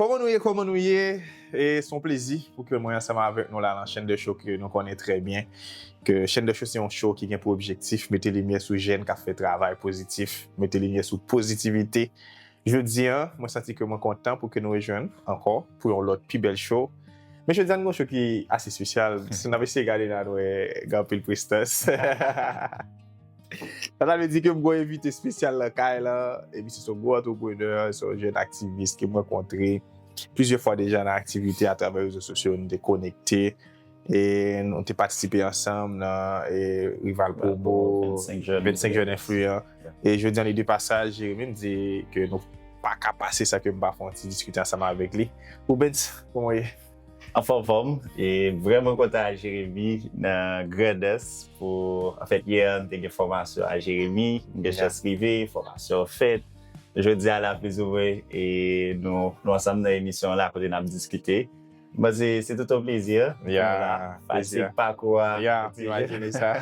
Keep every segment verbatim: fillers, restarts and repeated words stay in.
Kòman nou ye, kòman nou ye? E se yon plezi pou ke mwen ansanm avèk nou la nan Chaîne de Show ke nou konnen trè byen. Ke Chaîne de Show se yon show ki gen pou objektif mete limyè sou jèn k ap fè travay pozitif, mete limyè sou pozitivite. Jodi a, mwen santi ke mwen kontan pou ke nou rejwenn ankò pou yon lòt pi bèl show. Men jodi a, nou gen yon show ki ase espesyal. Si n ap eseye gade la, nou wè gen anpil prestans. Sa ta vle di ke m gen yon envite espesyal nan kay la, epi se yon gwo antreprenè, se yon jèn aktivis ke m rankontre plizyè fwa deja nan aktivite atravè rezo sosyo, nou te konekte, e nou te patisipe ansanm nan e, Rival Promo, vennsenk Jeunes Influents. E jodi a, li de pasaj, Jeremy, m di ke nou pa ka pase san ke m pa fè yon ti diskite ansanm avèk li. Rubens, kòman w ye? Anfòm, anfòm. E vrèman kontan ak Jeremy nan Grandans pou, anfèt, yè a, m te gen fòmasyon ak Jeremy, m gen chans rive, fòmasyon an fèt. Jodi a la, plizoumwen, e nou, nou ansanm nan emisyon an la kote n ap diskite. Bon, se, se tout yon plezi pou nou la. Fatigue pakou a. Ya, imajine sa.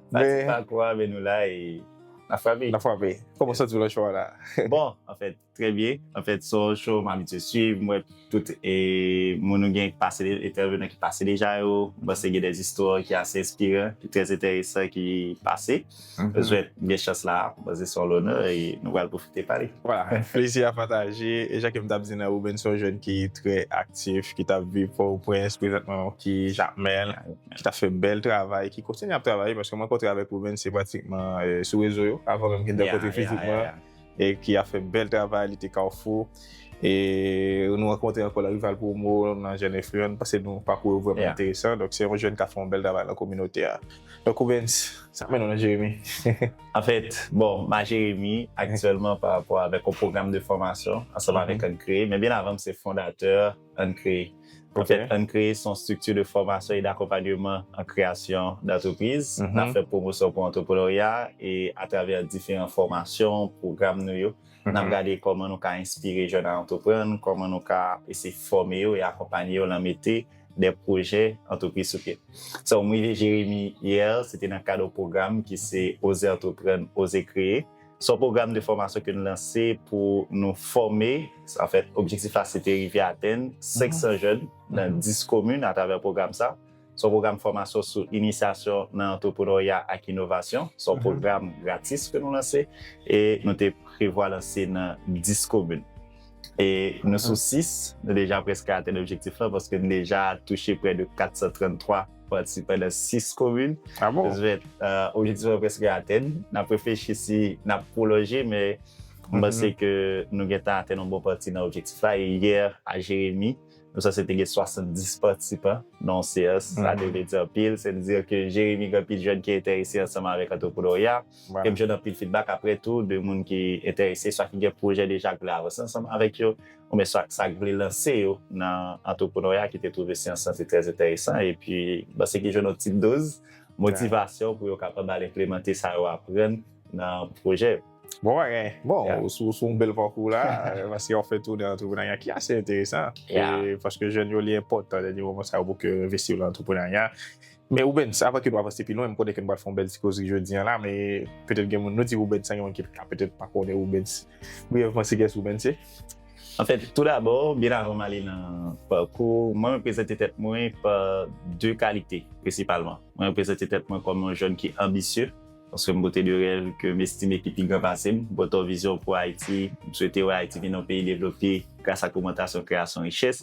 Fatigue pakou a, men nou la e n ap frape. N ap frape. Kòman w santi w nan show a la? Bon, anfèt, trè byen. Anfèt, se yon show m abitye swiv. M wè tout e, moun nou gen ki pase, entèvenan ki pase deja yo. M panse gen de istwa ki ase enspiran, ki trè enteresan ki pase. Mwen swete gen chans la, m panse se yon lonè e nou pral pwofite pale. Vwala, plezi a pataje. E jan ke m t ap di nan Rubens, se yon jèn ki trè aktif, ki t ap viv Pòtoprens, prezantman ki Jakmèl, ki t ap fè bèl travay, ki kontinye ap travay, paske mwen rankontre avèk Rubens, se pratikman e, sou rezo yo, avan menm ke n te rankontre fizikman. E ki ap fè bèl travay, li te Carrefour. E nou rankontre ankò nan Rival Promo, nan Jeunes Influents, paske nou pakou yo vrèman enteresan. Donk, se yon jèn k ap fè yon bèl travay nan kominote a. Donk, Rubens, sa mennen w nan Jeremy? Anfèt, bon, m a Jeremy aktyèlman pa rapò avèk yon pwogram de fòmasyon ansanm avèk Ann Kreye. Men byen avan, m se fondatè Ann Kreye. Anfèt, Ann Kreye se yon strikti de fòmasyon e dakonpanyeman an kreyasyon dantrepriz. N ap fè pwomosyon pou antreprenarya e atravè diferan fòmasyon, pwogram nou yo, n ap gade kòman nou ka enspire jèn a antreprann, kòman nou ka eseye fòme yo e akonpanye yo nan mete de pwojè antrepriz sou pye. So, m rive Jeremy yè, se te nan kad yon pwogram ki se Oze Antreprann, Oze Kreye. Se yon pwogram de fòmasyon ke nou lanse pou nou fòme, anfèt, objektif la se te rive atenn senk san jèn nan dis komin atravè pwogram sa. Se yon pwogram fòmasyon sou inisyasyon nan antreprenarya ak inovasyon. Se yon pwogram gratis ke nou lanse e nou te prevwa lanse nan dis komin. E nou sou sis, nou deja prèske atenn objektif la paske nou deja touche prè de kat san tranntwa patisipan nan sis komin. Sa vle di, e, objektif la prèske atenn. N ap reflechi si n ap pwolonje, men m panse ke nou gentan atenn yon bon pati nan objektif la. E yè a Jeremy, nou sanse te gen swasanndis patisipan nan yon seyans. Sa te vle di anpil. Se vle di ke Jeremy gen anpil jèn ki enterese ansanm avèk antreprenarya. Ke m jwenn anpil feedback apre tou de moun ki enterese, swa ki gen pwojè deja k vle avanse ansanm avèk yo, oubyen swa sa k vle lanse yo nan antreprenarya ki te twouve seyans lan te trè enteresan. Epi, m panse ke jwenn yon ti doz motivasyon pou yo kapab al enplemante sa yo aprann nan pwojè yo. Bon bagay. Bon, ou sou, ou sou yon bèl pakou la, paske w ap fè tounen antreprenarya ki ase enteresan. E paske jèn yo, li enpòtan dènye moman sa yo pou ke yo envesti yo nan antreprenarya. Men Rubens, avan ke nou avanse pi lwen, m konnen ke nou pral fè yon bèl ti koze jodi a la, men petèt gen moun, nou di Rubens, gen moun ki ka petèt pa konnen Rubens. Briyèvman, se kiyès Rubens ye? Anfèt, tou dabò, byen avan m ale nan pakou, mwen, mwen prezante tèt mwen pa de kalite, prensipalman. Mwen prezante tèt mwen kòm yon jèn ki anbisye, paske m pote de rèv ke m estime ki pi gran pase m. M pote yon vizyon pou Ayiti. M swete wè Ayiti vin yon peyi devlope gras ak ogmantasyon kreyasyon richès.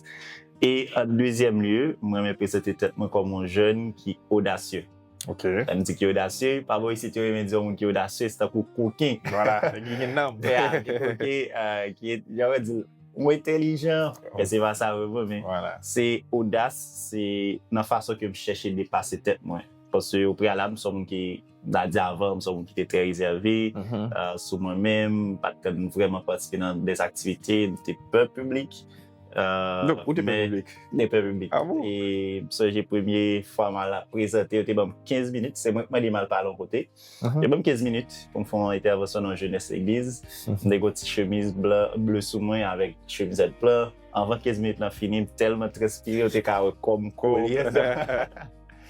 E an dezyèm lye, m renmen prezante tèt mwen kòm yon jèn ki odasye. Lè m di ki odasye, pa bò isit yo renmen di yon moun ki odasye, se tankou koken. Vwala, nèg ki gen nanm. Ki koken, e, ki, jan yo di, mwen entèlijan. Men se pa sa vrèman, men se odas, se nan fason ke m chèche depase tèt mwen. Paske o preyalab, m se yon moun ki, m ta di avan, m se yon moun ki te trè rezève, e, sou mwen menm, m pa t konn vrèman patisipe nan dèz aktivite, m te pè piblik. E, donk, ou te pè piblik? M te pè piblik. A bon? E m sonje premye fwa m al prezante, yo te ban m kenz minit, se mwen k mande m al pale yon kote. Yo ban m kenz minit pou m fè yon entèvansyon nan yon jenès legliz. M te gen yon ti chemiz blan, ble sou mwen avèk chemizèt blan. Anvan kenz minit lan fini, m tèlman transpire, ou te ka wè kò m kole.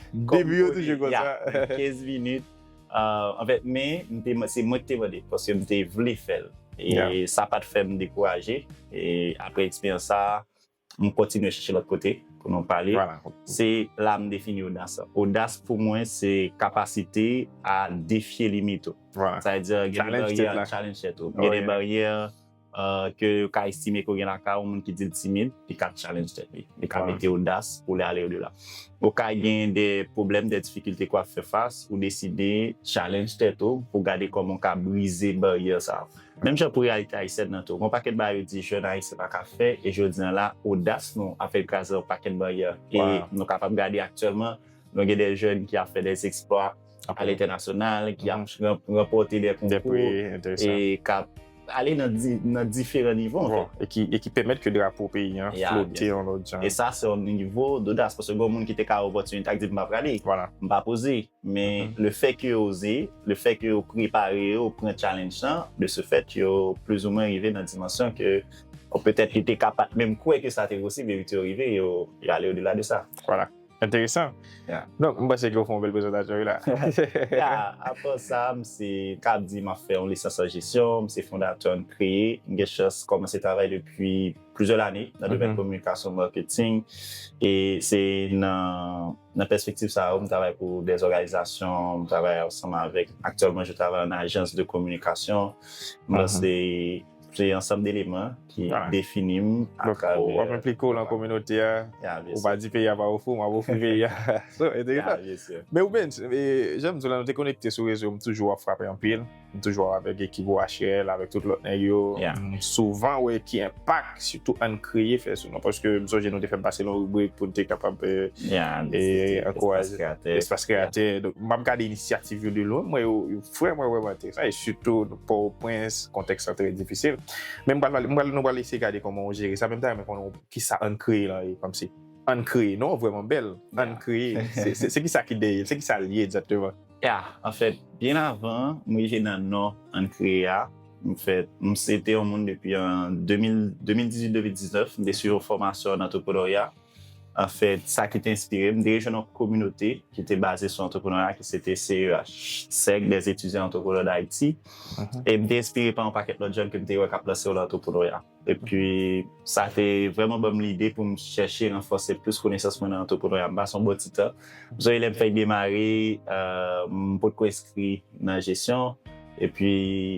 Depi yo toujou konsa. Kenz minit. E, anfèt, men, m te, se mwen ki te mande, paske m te vle fè l. E sa pa t fè m dekouraje. E apre eksperyans sa a, m kontinye chèche lòt kote pou nou pale. Se la m defini odas la. Odas pou mwen se kapasite a defye limit ou. Sa vle di gen de baryè, challenge tèt ou. Gen de baryè ke yo ka estime ke w gen lakay ou, moun ki di l timid, li ka challenge tèt li. Li ka mete odas pou li ale odela. Ou ka gen de pwoblèm, de difikilte ke w ap fè fas, ou deside challenge tèt ou pou gade kòman w ka brize baryè sa. Menm jan pou reyalite ayisyèn nan tou. Gon pakèt bagay yo di jèn ayisyen pa ka fè, e jodi an la, odas nou ap fè l kraze yon pakèt baryè. E nou kapab gade aktyèlman, nou gen de jèn ki ap fè de eksplwa alentènasyonal, ki ap ranpòte de konkou, e k ap ale nan diferan nivo, anfèt. E ki pèmèt ke drapo peyi an flote yon lòt jan. E sa, se yon nivo dodas, paske gen moun ki te ka wè opòtinite ak di, "M pa prale, m pa poze." Men le fè ke yo oze, le fè ke yo prepare yo, pran challenge lan, de ce fait, yo plizoumwen rive nan dimansyon ke, ou petèt li te ka pa t menm kwè ke sa te posib, epi yo rive, yo, yo ale odela de sa. Enteresan. Donk, m panse ke w fè yon bèl prezantasyon wi la. Ya, apre sa, m se, ka di, m ap fè yon lisans an jesyon, m se fondatè Ann Kreye, m gen chans kòmanse travay depi plizyè lane nan domèn kominikasyon, marketing, e se nan, nan pèspektiv sa yo, m travay pou de òganizasyon, m travay ansanm avèk, aktyèlman, je travay an ajans de kominikasyon, m lanse se ansanm de eleman ki defini m atravè. Donk, w ap enplike w nan kominote a, ou pa di peyi a pa ofri w, m ap ofri peyi a. So, enteresan. Men Rubens, jan m di w la, nou te konekte sou rezo, m toujou ap frape anpil. M toujou ap avèk ekip O H L, avèk tout lòt nèg yo. M souvan wè ki enpak, sitou Ann Kreye fè sou nou. Paske m sonje nou te fè m pase nan ribrik pou n te kapab ankouraje espas kreyatè. Donk, m ap gade inisyativ yo de lwen, m wè yo, yo vrèman, vrèman enteresan. E sitou, Pòtoprens, kontèks la trè difisil. Men m pral, m pral, nou pral eseye gade kòman w jere sa. Men m ta renmen konnen kisa Ann Kreye lan ye, kòmsi Ann Kreye. Non, vrèman bèl. Ann Kreye. Se, se, se kisa ki dèyè l? Se kisa l ye egzakteman? Ya, anfèt, byen avan m rive nan non Ann Kreye a, anfèt, m se te yon moun depi an de mil, de mil dizuit, de mil diznèf, m te swiv yon fòmasyon an antreprenarya. Anfèt, sa ki te enspire m, m te rejwenn yon kominote ki te baze sou antreprenarya, ki se te C E H, Cercle des Étudiants Entrepreneurs d'Haïti. E m te enspire pa yon pakèt lòt jèn ke m te wè k ap lanse yo nan antreprenarya. Epi, sa te vrèman ban m lide pou m chèche ranfòse plis konesans mwen nan antreprenarya. M pase yon bon ti tan. M sonje lè m fèk demare, euh, m potko enskri nan jesyon. Epi,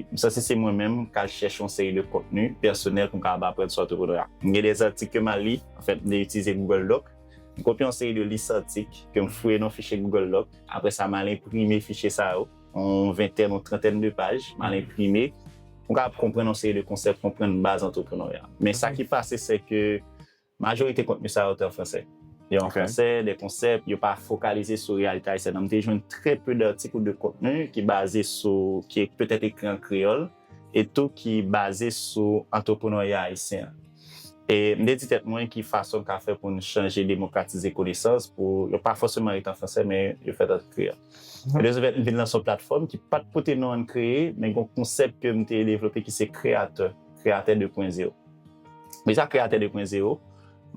m santi se mwen menm k al chèche yon seri de kontni pèsonèl pou m kapab aprann sou antreprenarya. M gen de zantik ke m al li. Anfèt, m te itilize Google Doc. M kopye yon seri de lis antik ke m fouye nan fichye Google Doc. Apre sa, m al enprime fichye sa yo, yon ventèn, yon trantèn de paj, m al enprime. Pou m kapab konprann yon seri de konsèp, konprann baz antreprenarya. Men sa ki pase, se ke majorite kontni sa yo te an fransè. Yo an fransè, de konsèp, yo pa fokalize sou reyalite ayisyèn nan. M te jwenn trè pe de atik ou de kontni ki baze sou, ki petèt ekri an kreyòl, e tou ki baze sou antreprenarya ayisyen an. E m te di tèt mwen ki fason m ka fè pou n chanje demokratize konesans, pou yo pa fòseman ret an fransè, men yo fèt an kreyòl. E de ce fait, m vin lanse yon platfòm ki pa t pote non Ann Kreye, men gen yon konsèp ke m te devlope ki se kreyatè, kreyatè de pwen zewo. Deja, kreyatè de pwen zewo,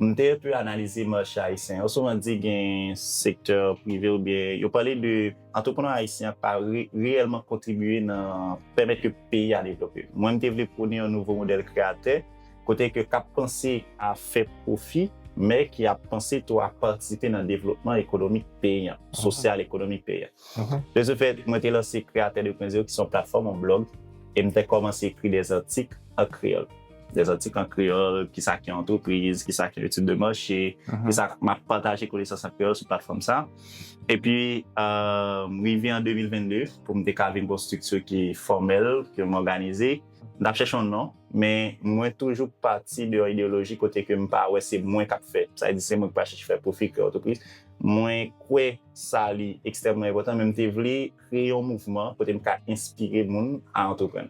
m te enpe analize mache ayisyen. Yo souvan di gen sektè prive oubyen yo pale de antreprenè ayisyen pa re-, reyèlman kontribye nan pèmèt ke peyi a devlope. Mwen, m te vle pwone yon nouvo modèl kreyatè, kote ke k ap panse a fè pwofi, men ki ap panse tou a patisipe nan devlopman ekonomik peyi an, sosyal ekonomik peyi an. De ce fait, mwen te lanse Kreyatè de pwen zewo, ki se yon platfòm, yon blòg, e m te kòmanse ekri de zantik an kreyòl. De zantik an kreyòl, kisa ki antrepriz, kisa ki etid de mache, kisa m ap pataje konesans an kreyòl sou platfòm sa. Epi, euh, m rive an de mil vennde, pou m te ka vin gon estrikti ki fòmèl, ke m òganize. M t ap chèche yon non, men mwen toujou pati de yon ideyoloji kote ke m pa wè se mwen k ap fè. Sa vle di se mwen ki pral chèche fè pwofi, kreye antrepriz. Mwen kwè sa li ekstrèmman enpòtan, men m te vle kreye yon mouvman kote m ka enspire moun a antreprann.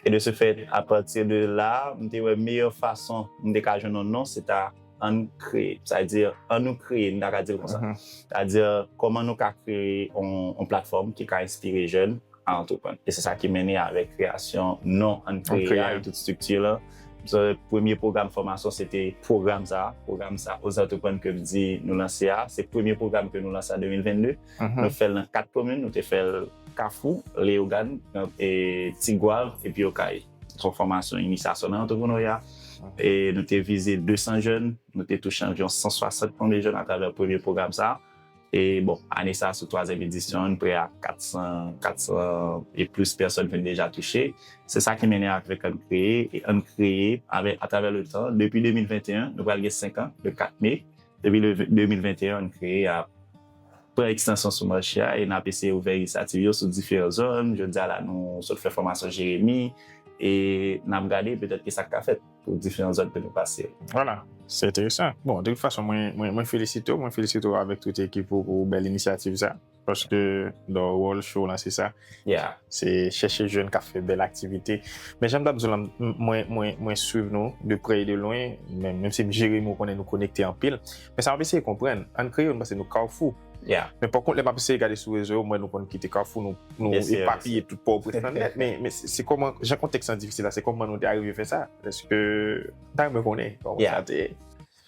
E de ce fait, à partir de là, m te wè meyè fason m te ka jwenn yon non, se ta Ann Kreye. Sa vle di, ann nou kreye, m ta ka di l konsa. Sa vle di, kòman nou ka kreye yon, yon platfòm ki ka enspire jèn a antreprann. E se sa ki mennen avèk kreyasyon non Ann Kreye a e tout estrikti lan. So, premye pwogram fòmasyon, se te pwogram sa, pwogram sa, Oze Antreprann ke m di nou lanse a. Se premye pwogram ke nou lanse an de mil vennde. Nou fè l nan kat komin, nou te fè l Kafou, Leyogàn, e, Tigwav, epi Okay. sou fòmasyon, inisyasyon nan antrepreneurya. E nou te vize de san jèn, nou te touche anviwon san swasant pwennde jèn atravè premye pwogram sa a. E bon, ane sa a, sou twazyèm edisyon an, prè a kat san, kat san e plis pèsòn vin deja touche. Se sa ki mennen avèk Ann Kreye, e Ann Kreye, avèk, atravè le tan, depi de mil venteyen, nou pral gen senk an, le kat me, depi le de mil venteyen, Ann Kreye a pran ekstansyon sou mache a, e n ap eseye ouvè inisyativ yo sou diferan zòn. Jodi a la, nou sot fè fòmasyon Jeremi, e n ap gade petèt ki sa k ka fèt pou diferan zòn ke nou pase yo. Vwala, se enteresan. Bon, de tout fason, mwen, mwen, mwen felisite w, mwen felisite w avèk tout ekip ou pou bèl inisyativ sa. Paske, nan wòl show lan, se sa. Yeah. Se chèche jèn k ap fè bèl aktivite. Men jan m t ap di w lan, m- mwen, mwen, mwen swiv nou de prè e de lwen, men, menm si m Jeremi, ou konnen nou konekte anpil. Men sa m ap eseye konprann, Ann Kreye, m panse nou Kafou. Yeah. Men pa kont, lè m ap eseye gade sou rezo yo, m wè nou konn kite Kafou, nou, nou Yes, yes. epapiye tout Pòtoprens lan nèt. Men, men se se kòman, jan kontèks lan difisil la, se kòman nou te arive fè sa? Èske, m ta renmen konnen kòman Yeah. sa te ye.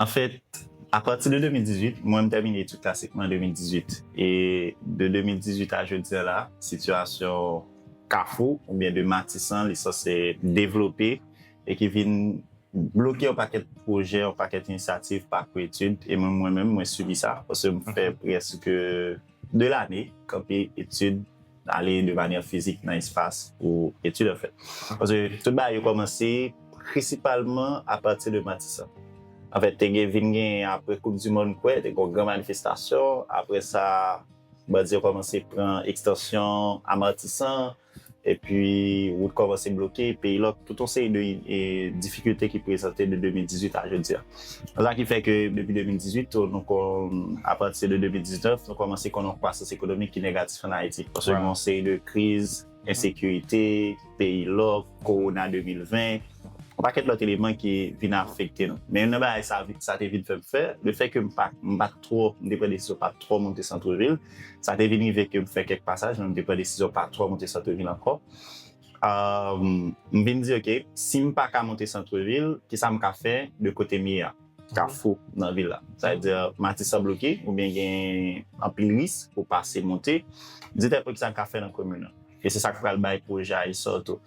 Anfèt, apati de de mil dizuit, mwen m tèmine etid klasik mwen an de mil dizuit. E de de mil dizuit a jodi a la, sitiyasyon Kafou oubyen de Matisan, li sanse devlope e ki vin bloke yon pakèt pwojè, yon pakèt inisyativ pa kou etid. E mwen, mwen menm, mwen sibi sa, paske m fè prèske de lane kanpe etid, ale de manyè fizik nan espas pou etid, anfèt. Paske tout bagay yo kòmanse prensipalman apati de Matisan. Anfèt, te gen, vin gen apre Koup di Mond, kwè, te gen yon gran manifestasyon. Apre sa, bandi yo kòmanse pran ekstansyon a Matisan, epi wout kòmanse bloke, peyi lòk, tout yon seri de e, difikilte ki prezante de de mil dizuit a jodi a. Sa ki fè ke depi de mil dizuit, nou kon, apati de de mil diznèf, nou kòmanse konn yon kwasans ekonomik ki negatif ann Ayiti. Paske gen yon seri de kriz, ensekirite, peyi lòk, kowona de mil ven, yon pakèt lòt eleman ki vin afekte nou. Men youn nan bagay sa, sa te vin fè m fè, lefètke m pa, m pa t twò, m te pran desizyon pa t twò monte santrevil, sa te vin rive ke m fè kèk pasaj, men m te pran desizyon pa t twò monte santrevil ankò. Euh, m vin di, ok, si m pa ka monte santrevil, kisa m ka fè de kote m ye a? Kafou nan vil la. Sa vle di, Matisan bloke, oubyen gen anpil risk pou pase monte. Di tèt mwen kisa m ka fè nan komin nan. E se sa k pral bay pwojè a esò tou.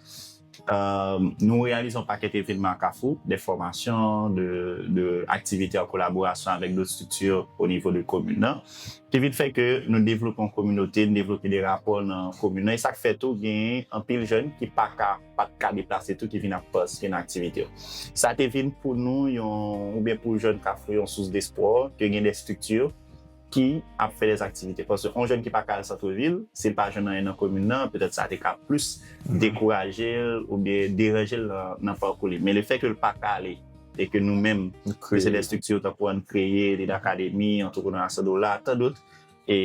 Euh, nou reyalize yon pakèt evènman a Kafou, de fòmasyon, de, de aktivite an kolaborasyon avèk dòt estrikti o nivo de komin nan, ki vin fè ke nou devlope yon kominote, nou devlope de rapò nan komin nan. E sa k fè tou, gen anpil jèn ki pa ka, pa t ka deplase tou, ki vin ap patisipe nan aktivite yo. Sa te vin pou nou, yon, oubyen pou jèn Kafou, yon sous despwa, ke gen de estrikti ki ap fè de aktivite. Paske yon jèn ki pa ka al santrevil, si l pa jwenn anyen nan komin nan, petèt sa te ka plis dekouraje l oubyen deranje l nan, nan pakou li. Men lefètke l pa ka ale, e ke nou menm, ke se de estrikti tankou Ann Kreye, Lil Akademi, Entrepreneur à cent dollars, tan dòt, e,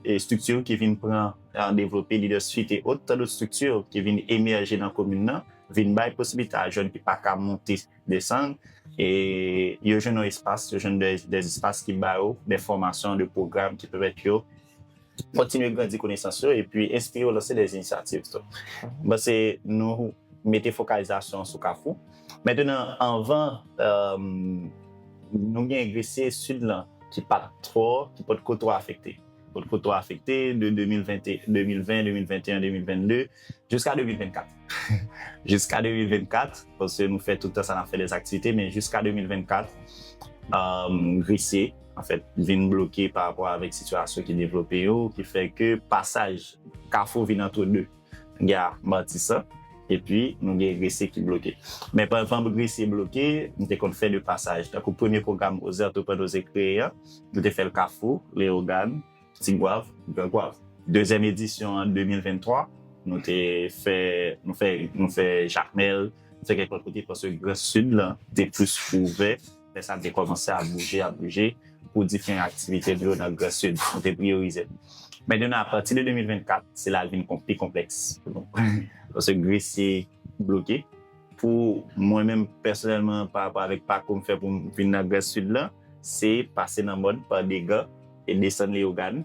e estrikti ki vin pran, e, devlope Leader Suite e ot, tan dòt estrikti ki vin emèje nan komin nan, vin bay posiblite a jèn ki pa ka monte, desann, e yo jwenn yon espas, yo jwenn de, de espas ki ba yo de fòmasyon, de pwogram ki pèmèt yo kontinye grandi konesans yo, epi enspire yo lanse de inisyativ tou. M panse nou mete fokalizasyon sou Kafou. Mentenan, anvan, euh, nou gen Gresye Sid lan ki pa t twò, ki potko twò afekte. Potko twò afekte de de mil ven, de mil ven, de mil venteyen, de mil vennde, jiska de mil vennkat. Jiska de mil vennkat, paske nou fè tout tan sa n ap fè de aktivite, men jiska de mil vennkat, euh, Gresye, anfèt, vin bloke pa rapò avèk sitiyasyon ki devlope yo, ki fè ke pasaj Kafou vin antre de. Gen Matisan, epi nou gen Gresye ki bloke. Men pandan Gresye bloke, nou te konn fè de pasaj. Tankou premye pwogram Oze Antreprann Oze Kreye an, nou te fè l Kafou, Leyogàn, Ti Gwav, Gran Gwav. Dezyèm edisyon an de mil venntwa, nou te fè, nou fè, nou fè Jakmèl, nou fè kèk lòt kote, paske Gran Sid lan te plis ouvè. Lè sa te kòmanse ap bouje, ap bouje pou diferan aktivite nou yo nan Gran Sid. Nou te priyorize l. Mentenan, apati de de mil vennkat, se la l vin kon-, pi konplèks pou nou. Paske Gresye bloke. Pou mwen menm, pèsonèlman, pa rapò avèk pakou m fè pou m vin nan Gran Sid lan, se pase nan mòn pa Degan e desann Leyogàn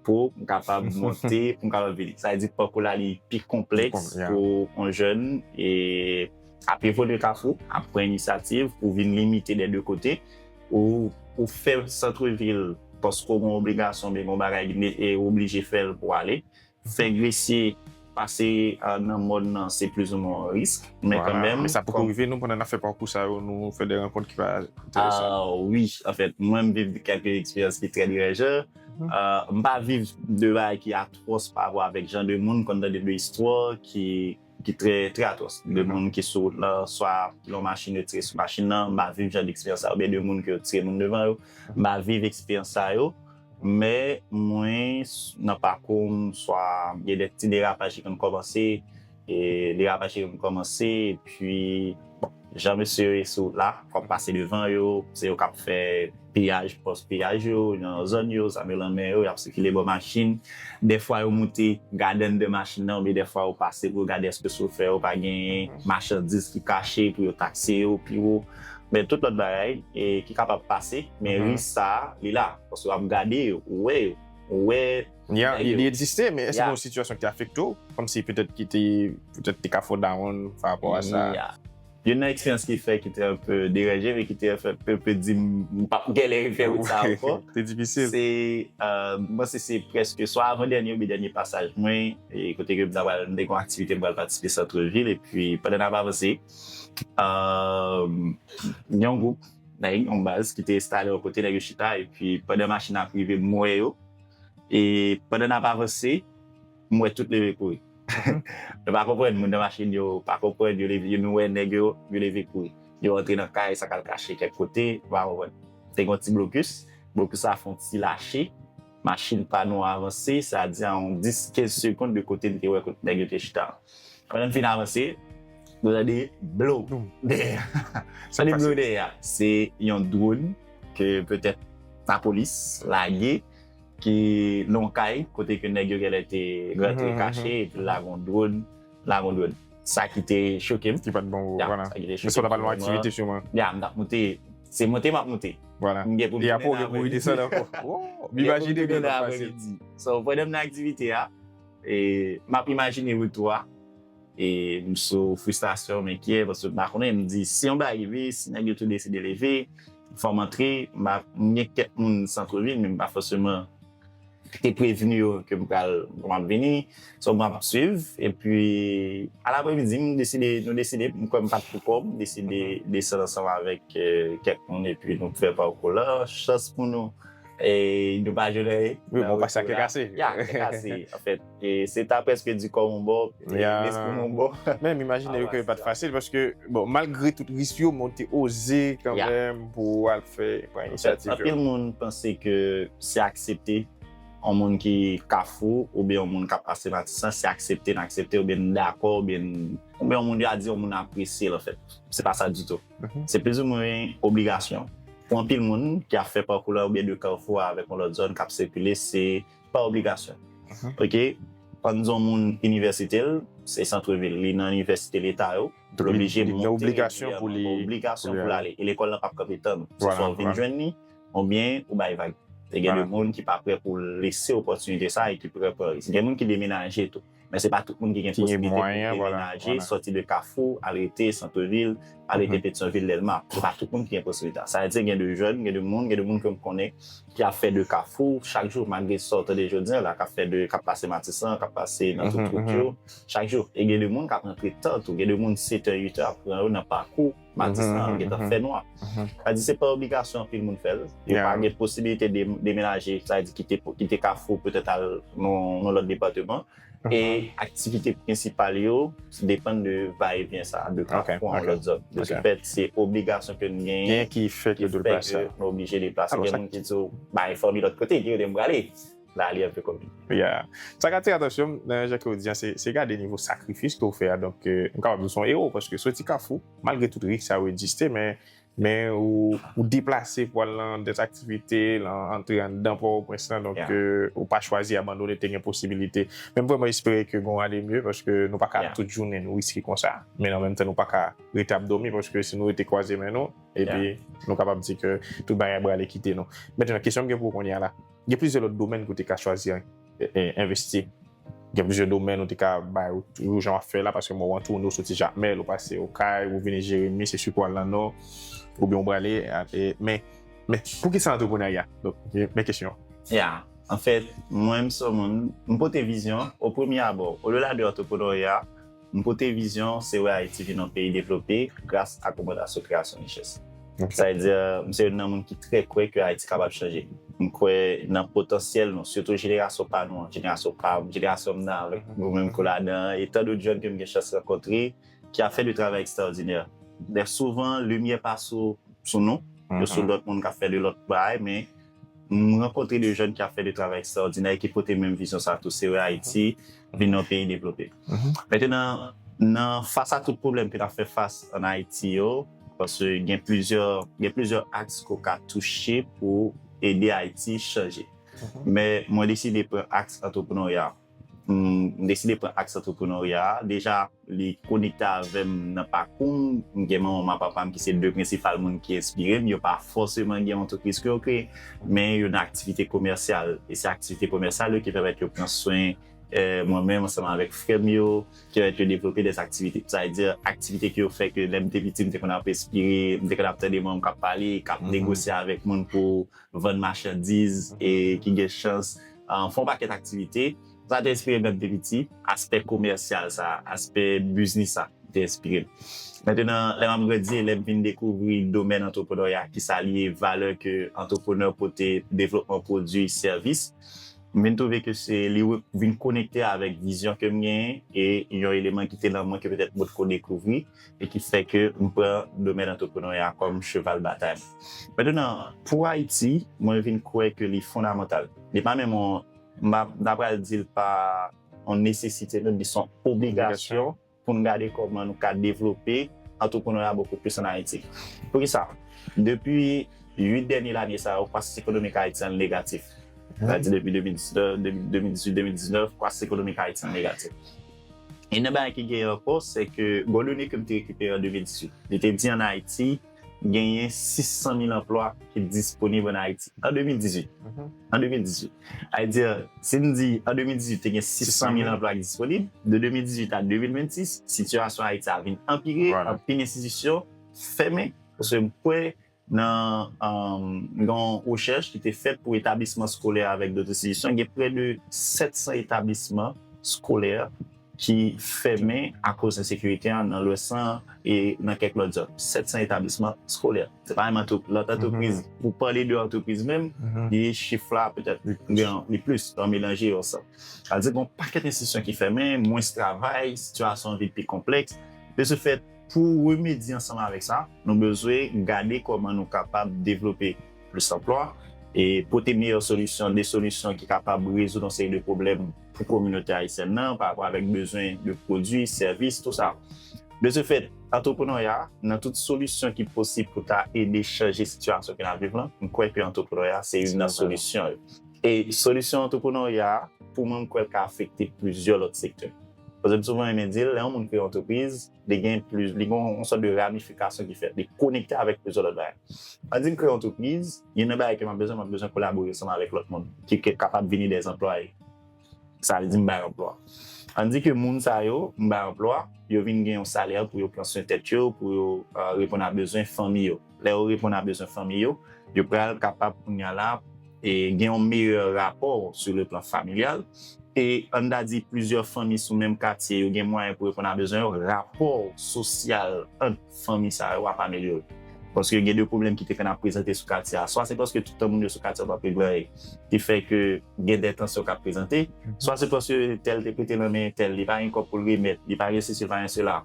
pou m kapab monte, pou m kapab vini. Sa vle di pakou la, li pi konplèks pou yon jèn, e ap evolye Kafou, ap pran inisyativ pou vin limite dè de kote, ou, ou fè santrevil paske w gen yon obligasyon, oubyen gen yon bagay ki ne-, e oblije fè l pou w ale, fè Gresye pase nan mòn nan, se plizoumwen yon risk, men kanmenm. Men sa poko rive nou pandan n ap fè pakou sa yo, nou fè de rankont ki pa enteresan. Wi, anfèt, mwen m viv kèlke eksperyans ki trè deranjan. M pa viv de bagay ki atwòs pa rapò avèk jan de moun m konn tande de istwa ki ki trè trè atwòs. De moun ki sou wout lan, swa ki lan machin yo tire sou machin nan, m pa viv jan de eksperyans sa yo, oubyen de moun ke yo tire moun devan yo, m pa viv eksperyans sa yo. Men mwen, nan pakou m, swa gen de ti derapaj ki konn kòmanse, e derapaj ki konn kòmanse, epi bon, jan mesye yo ye sou wout la, fò m pase devan yo, se yo k ap fè piyaj, pòs piyaj yo, nan zòn yo, zam yo lan men yo, y ap sikile bò machin. Dèfwa yo moute gade anndan machin nan, oubyen dèfwa yo pase pou yo gade èske chofè yo pa gen machandiz ki kache pou yo takse yo pi wo. Men tout lòt bagay ki kapab pase, men risk sa a, li la. Paske w ap gade yo, ou wè yo, ou wè. Li egziste, men èske gen yon sitiyasyon ki afekte w? Kòmsi petèt ki te, petèt te ka fè w down pa rapò a sa? Youn nan eksperyans ki fè ki te enpe deranje, men ki te enpe di m pa gèlè refè wout sa ankò. Te difisil. Se, mwen se se prèske swa avan dènye oubyen dènye pasaj mwen, e kote ke m ta pral, m te gen yon aktivite m pral patisipe Santrevil, epi pandan n ap avanse, yon gwoup nèg, yon baz ki te enstale yon kote, nèg yo chita, epi pandan machin ap rive, m wè yo, e pandan n ap avanse, m wè tout leve kouri. Nou pa konprann, moun nan machin yo pa konprann, yo leve, nou wè nèg yo, yo leve kouri. Yo antre nan kay, sa k al kache kèk kote, nou pa konprann. Te gen yon ti blokis, blokis la fè yon ti lache, machin pa nou avanse, sa di a yon dis, kenz segonn de kote n te wè kote nèg yo te chita. Pandan n fin avanse, nou tande blow dèyè. Tande blow dèyè a. Se yon dwòn ke petèt lapolis lage ki nan yon kay kote ke nèg yo genlè te rantre kache epi lage yon dwòn, lage yon dwòn. Sa ki te choke m. Ki pa t bon, vwala. Men sa w t ap al nan aktivite siman. Ya, m t ap moute. Se monte m ap moute. Vwala. E apre w gen pou w desann ankò. M imajine ke l pa t fasil. So, pandan m nan aktivite a, e m ap imajine retou a. E m sou fristrasyon, m enkyè, paske m pa konnen, m di, si yon bagay rive, si nèg yo tou deside leve, fò m antre, m pa, m gen kèk moun Santrevil, men m pa fòseman te prevni yo ke m pral, m ap vini, so m ap swiv, epi alapremidi, m deside, nou deside, m kwè m pa t pou kò m, m deside desann ansanm avèk kèk moun, epi nou fè pakou la, chans pou nou, e nou pa jwenn anyen. Wi, bon, paske kè kase. Ya, kè kase, anfèt. E se ta prèske di kò m yon bò, e lespri m yon bò. Men m imajine ke pa t fasil, paske, bon, malgre tout risk yo, men w te oze kanmenm pou w al fè, pran inisyativ yo. Anpil moun panse ke se aksepte yon moun ki Kafou oubyen yon moun k ap pase Matisan, se aksepte n aksepte oubyen n dakò oubyen n, oubyen yon moun yo a di yon moun apresye l, anfèt. Se pa sa ditou. Se plizoumwen obligasyon. Pou anpil moun ki ap fè pakou la oubyen de Kafou a avèk yon lòt zòn k ap sikile, se pa obligasyon. Oke? Pandan yon moun inivèsite l, se Santrevil, li nan inivèsite leta yo, l oblije monte regilyèman, gen obligasyon pou l ale. E lekòl lan p ap kanpe tann ou. Se swa w vin jwenn li, oubyen ou bay vag. E gen de moun ki pa prè pou lese opòtinite sa e ki prè pran risk. Gen moun ki demenaje tou. Men se pa tout moun ki gen posiblite pou demenaje, sòti de Kafou, al rete Santrevil, al rete Petyonvil, Dèlma. Se pa tout moun ki gen posiblite sa. Sa vle di gen de jèn, gen de moun, gen de moun ke m konnen ki ap fè de Kafou chak jou, malgre sa w tande jodi a la, k ap fè de, k ap pase Matisan, k ap pase nan tout wout yo, chak jou. E gen de moun k ap rantre tan tou, gen de moun setè, uitè ap pran yo nan pakou Matisan, gentan fè nwa. Sa vle di se pa obligasyon anpil moun fè l. Yo pa gen posiblite de demenaje, sa vle di kite, kite Kafou petèt al nan yon lòt depatman. E aktivite prensipal yo depann de vayevyen sa a, de Kafou a yon lòt zòn. De ce fait, se obligasyon ke n genyen ki fè ke nou oblije deplase. Gen moun ki di w, bay fanmi lòt kote, ki kote m prale. La, li enpe konplike. Sa k atire atansyon m nan jan ke w di a, se gade nivo sakrifis ke w fè a. Donk, m kapab di w se yon ewo, paske soti Kafou, malgre tout risk sa yo egziste, men men ou, ou deplase pou al nan dòt aktivite, lan antre anndan Pòtoprens lan, donk ou pa chwazi abandone, te gen posibilite. Men m vrèman espere ke gon ale mye, paske nou pa ka tout jounen nou riske konsa. Men an menm tan, nou pa ka rete ap dòmi, paske si nou rete kwaze men nou, epi nou kapab di ke tout bagay prale kite nou. Mentnan, kesyon m gen pou w kounye a la, gen plizyè lòt domèn ke w te ka chwazi envesti. Gen plizyè domèn ou te ka bay ou toujou jan w ap fè la, paske mwen wè w toune, ou soti Jakmèl, ou pase Okay, ou vini Jeremi, se si pou al nan Nò, oubyen ou prale, men, men poukisa antreprenarya? Donk, men kesyon an. Ya, Anfèt, mwen, m se yon moun, m pote vizyon, o premye abò, odela de antreprenarya, m pote vizyon, se wè Ayiti vin yon peyi devlope gras a komandasyon kreyasyon richès. Sa vle di, m se youn nan moun ki trè kwè ke Ayiti kapab chanje. M kwè nan potansyèl nou, sitou jenerasyon pa nou an, jenerasyon pa m, jenerasyon m nan avèk ou menm ke w ladan an, e tan dòt jèn ke m gen chans rankontre, ki ap fè de travay ekstraòdinè. Lè souvan, limyè pa sou, sou nou, yo sou lòt moun k ap fè de lòt bagay, men m rankontre de jèn ki ap fè de travay ekstraòdinè e ki pote menm vizyon sa tou, se wè Ayiti vin yon peyi devlope. Mentenan, nan fas a tout pwoblèm ke n ap fè fas ann Ayiti yo, paske gen plizyè, gen plizyè aks ke w ka touche pou ede Ayiti chanje. Men mwen deside pran aks antreprenarya. M deside pran aks antreprenarya a. Deja, li konekte avè m nan pakou m. M gen manman m ak papa m ki se de prensipal moun ki enspire m. Yo pa fòseman gen yon antrepriz ke yo kreye, men yo nan aktivite komèsyal. E se aktivite komèsyal yo ki pèmèt yo pran swen, eh, mwen menm ansanm avèk frè m yo, ki pèmèt yo devlope de aktivite. Sa vle di, aktivite ke yo fè ke lè m te piti, m te konn ap enspire, m te konn ap tande manman m k ap pale, k ap negosye avèk moun pou vann machandiz e ki gen chans, ah, fè yon pakèt aktivite. Sa te enspire m lè m te piti, aspè komèsyal sa, aspè biznis sa te enspire m. Mentenan, lè m ap grandi, lè m vin dekouvri domèn antreprenarya, kisa li ye, valè ke antreprenè pote, devlopman pwodui, sèvis, m vin twouve ke se li re- vin konekte avèk vizyon ke m genyen e yon eleman ki te nan mwen ke petèt m potko dekouvri e ki fè ke m pran domèn antreprenarya kòm cheval batay mwen. Mentenan, pou Ayiti, mwen vin kwè ke li fondamantal. Li pa menm yon, m pa, m ta pral di l pa yon nesesite, men li se yon obligasyon pou n gade kòman nou ka devlope antreprenarya bokou plis ann Ayiti. Poukisa? Depi uit dènye lane sa yo, kwasans ekonomik Ayiti an negatif. Sa di depi de mil diznèf, de mil dizuit, de mil diznèf, kwasans ekonomik Ayiti an negatif. E nan bagay ki genyen ankò, se ke gen yon done ke m te rekipere an de mil dizuit. Li te di ann Ayiti, genyen sis san mil anplwa ki disponib ann Ayiti. An de mil dizuit. An de mil dizuit. Sa vle di, si n di an de mil dizuit, te gen sis san mil anplwa ki disponib, de de mil dizuit a de mil vennsis, sitiyasyon Ayiti a vin anpire, anpil enstitisyon fèmen. Paske m kwè nan, um, gen yon rechèch ki te fèt pou etablisman skolè avèk dòt enstitisyon, gen prè de sèt san etablisman skolè ki fèmen akoz ensekirite an nan Lwès lan e nan kèk lòt zòn. Sèt san etablisman skolè. Se pa menm antre- lòt antrepriz. Pou pale de antrepriz menm, li chif la petèt gen li plis, an melanje yo ansanm. Sa vle di gen yon pakèt enstitisyon ki fèmen, mwens travay, sitiyasyon an vin pi konplèks. De ce fait, pou remedye ansanm avèk sa, nou bezwen gade kòman nou kapab devlope plis anplwa e pote meyè solisyon, de solisyon ki kapab rezoud yon seri de pwoblèm pou kominote ayisyèn nan, pa rapò avèk bezwen de pwodui, sèvis, tou sa. De ce fait, antreprenarya, nan tout solisyon ki posib pou ta ede chanje sitiyasyon ke n ap viv lan, m kwè ke antreprenarya se youn nan solisyon yo. E solisyon antreprenarya, pou mwen, m kwè l ka afekte plizyè lòt sektè. Paske m souvan renmen di l, lè yon moun kreye yon antrepriz, li gen plis, li gen yon sòt de ramifikasyon ki fèt, li konekte avèk plizyè lòt bagay. Ann di m kreye yon antrepriz, youn nan bagay ke m ap bezwen, m ap bezwen kolabore ansanm avèk lòt moun ki, ki kapab vini dè anplwaye. Sa vle di m bay anplwa. Ann di ke moun sa yo, m bay anplwa, yo vin gen yon salè pou yo pran swen tèt yo, pou yo, euh, reponn a bezwen fanmi yo. Lè yo reponn a bezwen fanmi yo, yo pral kapab kounye a la e gen yon meyè rapò sou le plan familyal. E ann ta di plizyè fanmi sou menm katye, yo gen mwayen pou reponn a bezwen yo, rapò sosyal ant fanmi sa yo ap amelyore. Paske gen de pwoblèm ki te konn ap prezante sou katye a. Swa se paske tout tan moun yo sou katye a p ap regle anyen, ki fè ke gen de tansyon k ap prezante, swa se paske tèl te prete nan men tèl, li pa gen kòb pou l remèt, li pa gen sesi, li pa gen sela.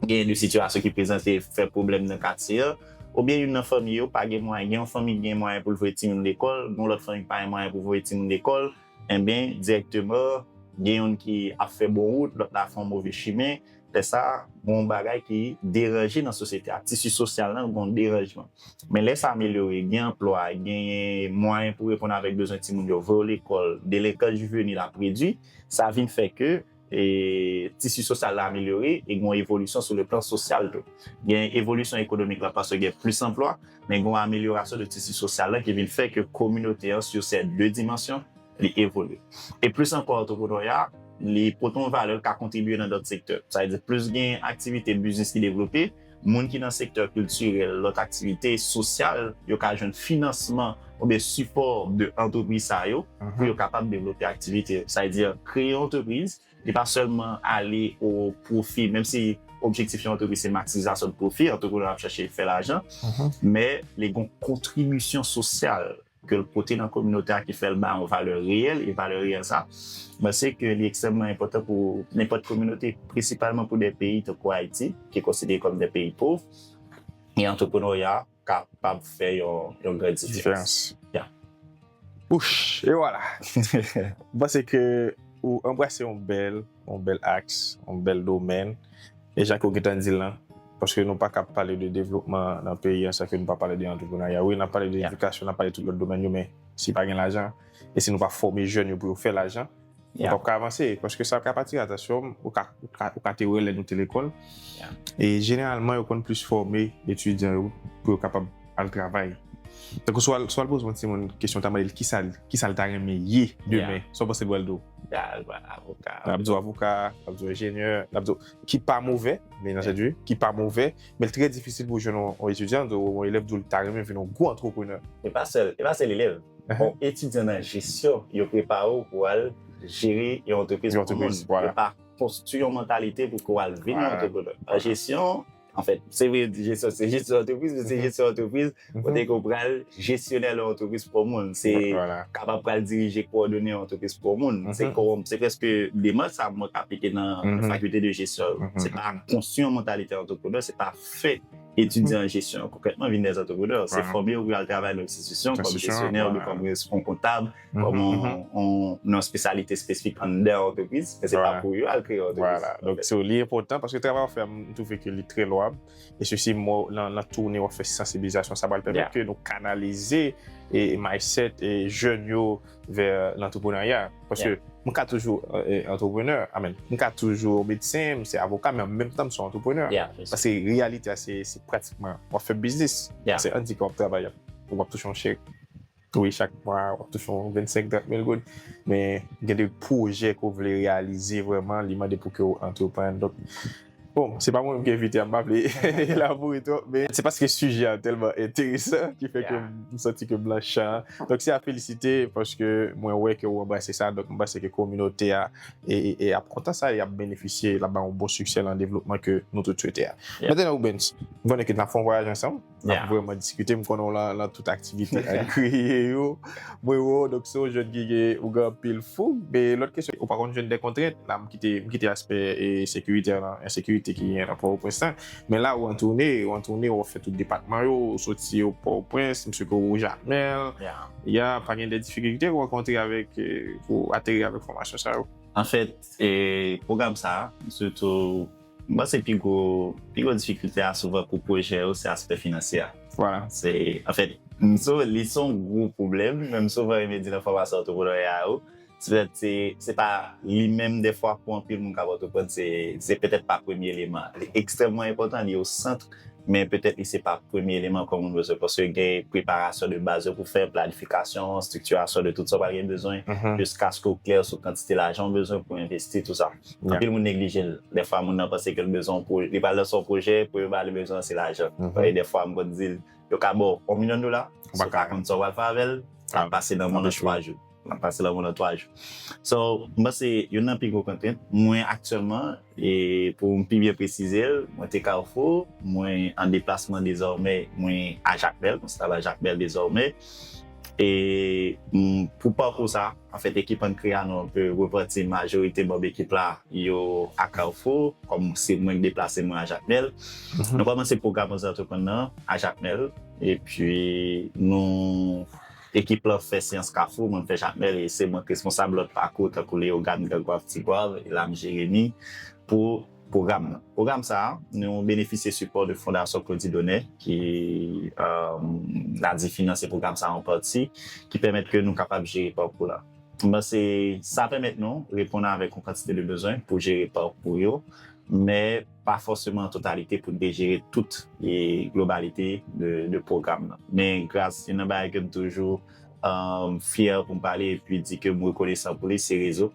Gen de sitiyasyon ki prezante fè pwoblèm nan katye a, oubyen youn nan fanmi yo pa gen mwayen, gen yon fanmi ki gen mwayen pou l voye timoun lekòl, gen yon lòt fanmi ki pa gen mwayen pou voye timoun lekòl, enben, dirèkteman, gen youn ki ap fè bon wout, lòt la fè yon move chimen. Lè sa a, gen yon bagay ki deranje nan sosyete a. Tisi sosyal lan gen yon deranjman. Men lè sa amelyore, gen anplwa, gen mwayen pou reponn avèk bezwen timoun yo, voye yo lekòl, delenkans jivenil ap redui, sa vin fè ke, e, tisi sosyal la amelyore e gen yon evolisyon sou le plan sosyal tou. Gen evolisyon ekonomik la paske gen plis anplwa, men gen yon amelyorasyon de tisi sosyal la ki vin fè ke kominote an, sur ces deux dimensions, li evolye. E plis ankò, antreprenarya, li pote yon valè, l ka kontribye nan dòt sektè. Sa vle di, plis gen aktivite biznis ki devlope, moun ki nan sektè kiltirèl, lòt aktivite sosyal, yo ka jwenn finansman oubyen sipò de antrepriz sa yo pou yo kapab devlope aktivite. Sa vle di, kreye yon antrepriz, li pa sèlman ale o pwofi, menm si objektif yon antrepriz se maksimizasyon de pwofi, antreprenè ap chèche fè lajan, men li gen yon kontribisyon sosyal ke l pote nan kominote a ki fè l bay yon valè reyèl, e valè reyèl sa, m panse ke li ekstrèmman enpòtan pou nenpòt kominote, prensipalman pou de peyi tankou Ayiti, ki konsidere kòm de peyi pòv, e antreprenarya kapab fè yon, yon gran diferans. Yeah. Wouch, e vwala. M panse ke ou anbrase yon bèl, yon bèl aks, yon bèl domèn. E jan ke w gentan di l lan, paske nou pa ka pale de devlopman nan peyi an san ke nou pa pale de antreprenarya. Wi, n ap pale de edikasyon, n ap pale de tout lòt domèn yo, men si pa gen lajan, e si nou pa fòme jèn yo pou yo fè lajan, nou p ap ka avanse. Paske sa ka atire atansyon m, ou ka, ou ka, ou ka te wè lè nou te lekòl. E jeneralman, yo konn plis fòme etidyan yo pou yo kapab al travay. Tankou si w al, si w al poze yon timoun kesyon, ta mande l kisa, kisa l ta renmen ye demen, sa w panse l pral di w? L pral avoka. L ap di w avoka, l ap di w enjenyè, l ap di w, ki pa move, men nan sèt wi, ki pa move, men l trè difisil pou w jwenn yon, yon etidyan, yon elèv di w l ta renmen vin yon gwo antreprenè. E pa sèl, e pa sèl elèv. Bon, etidyan nan jesyon, yo prepare w pou al jere yon antrepriz pou moun. Yo pa konstwi yon mantalite pou ke w al vin yon antreprenè. An jesyon, anfèt, se vre, jesyon se jesyon antrepriz, men se jesyon antrepriz kote ke w pral jesyonè yon antrepriz pou moun. Se kapab pral dirije, kowòdone yon antrepriz pou moun. Se kowòm, se prèske demach sa mwen k aplike nan fakilte de jesyon. Se pa konstwi yon mantalite antreprenè, se pa fè etidyan an jesyon konkrètman vin de antreprenè. Se fòme yo pou y al travay nan enstitisyon kòm jesyonè oubyen kòm respon kontab, kòm yon, yon, yon espesyalite espesifik anndan yon antrepriz, men se pa pou yo al kreye yon antrepriz. Donk, so, li enpòtan paske travay w ap fè a, m twouve ke li trè lwab. E sesi, nan, nan toune w ap fè sansibilizasyon, sa pral pèmèt ke nou kanalize e, e mindset e jèn yo vè lantreprenarya. Paske m ka toujou e, antreprenè, I mean, m ka toujou medsen, m se avoka, men an menm tan m se yon antreprenè. Paske reyalite a, se, se pratikman w ap fè biznis. Se ann di ke w ap travay, w ap touche yon chèk. Wi, chak mwa, w ap touche yon vennsenk, trant mil goud. Men gen de pwojè ke w vle reyalize vrèman, li mande pou ke w antreprann. Donk, bon, se pa mwen menm ki envite a, m pa vle elabore twòp, men se paske sijè a tèlman enteresan ki fè ke m santi ke m lan chan an. Donk, se a felisite paske mwen wè ke w anbrase sa. Donk, m panse ke kominote a e, e, e ap kontan sa, e ap benefisye, l ap ba yon bon siksè nan devlopman ke nou tout swete a. Mentnan, Rubens, m konnen ke n ap fè yon vwayaj ansanm. N ap vrèman diskite, m konnen w lan, lan tout aktivite an kreye yo. Mwen wè w, donk se yon jèn ki gen, ou gen anpil foug, men lòt kesyon, ou pa konn jwenn de kontrent, la m kite, m kite aspè e sekirite a lan, ensekirite ki genyen nan Pòtoprens lan, men la ou antoune, ou antoune, ou fè tout depatman yo, ou soti o Pòtoprens, m swete w Jakmèl, ya, pa gen de difikilte ou rankontre avèk, e, pou ateri avèk fòmasyon sa yo? Anfèt, e, pwogram sa a, sitou M panse pi gwo, pi gwo difikilte a souvan pou pwojè yo, se aspè finansye a. Vwala. Se, anfèt, m sou, li se yon gwo pwoblèm, men m souvan renmen di nan fòmasyon antreprenarya yo, se petèt se, se pa li menm dèfwa pou anpil moun k ap antreprann, se, se petèt pa premye eleman. Li ekstrèmman enpòtan, li o sant, men petèt li se pa premye eleman kòm moun bezwen, paske gen preparasyon de baz yo pou fè, planifikasyon, estriktirasyon de tout sa w pral gen bezwen, jiskaske w klè sou kantite lajan w bezwen pou envesti, tout sa. Anpil moun neglije l. Dèfwa, moun nan panse ke l bezwen yon pwojè, li pral lanse yon pwojè, premye bagay li bezwen an se lajan. E dèfwa, m konn di l, yo ka ba w yon milyon dola, si w pa konn sa w pral fè avè l, l ap pase nan men w nan twa jou. L ap pase nan men w nan twa jou. So, m panse youn nan pi gwo kontrent mwen aktyèlman, e pou m pi byen presize l, mwen te Kafou, mwen an deplasman dezòmè, mwen a Jakmèl, mwen stab a Jakmèl dezòmè. E, mm, pou pakou sa, anfèt, ekip Ann Kreye a nou, nou pe repanti majorite manm ekip la, yo a Kafou, kòm se mwen k deplase mwen a Jakmèl. Nou kòmanse pwogram Oze Antreprann nan a Jakmèl, epi nou, ekip lan fè seyans Kafou, mwen fè Jakmèl, e se mwen k responsab lòt pakou, tankou Leyogàn, Grand Goâve, Tigwav, e Lam Jeremi, pou pwogram nan. Pwogram sa a, nou benefisye sipò de Fondasyon Claudie Donnet, ki, euh, la di finanse pwogram sa a an pati, ki pèmèt ke nou kapab jere pakou la. M panse sa pèmèt nou reponn avèk yon kantite de bezwen pou jere pakou yo, men pa fòseman an totalite pou dejere tout e globalite de, de pwogram nan. Men gras, youn nan bagay ke m toujou, euh, fyè pou m pale epi di ke m rekonesan pou li, se rezo.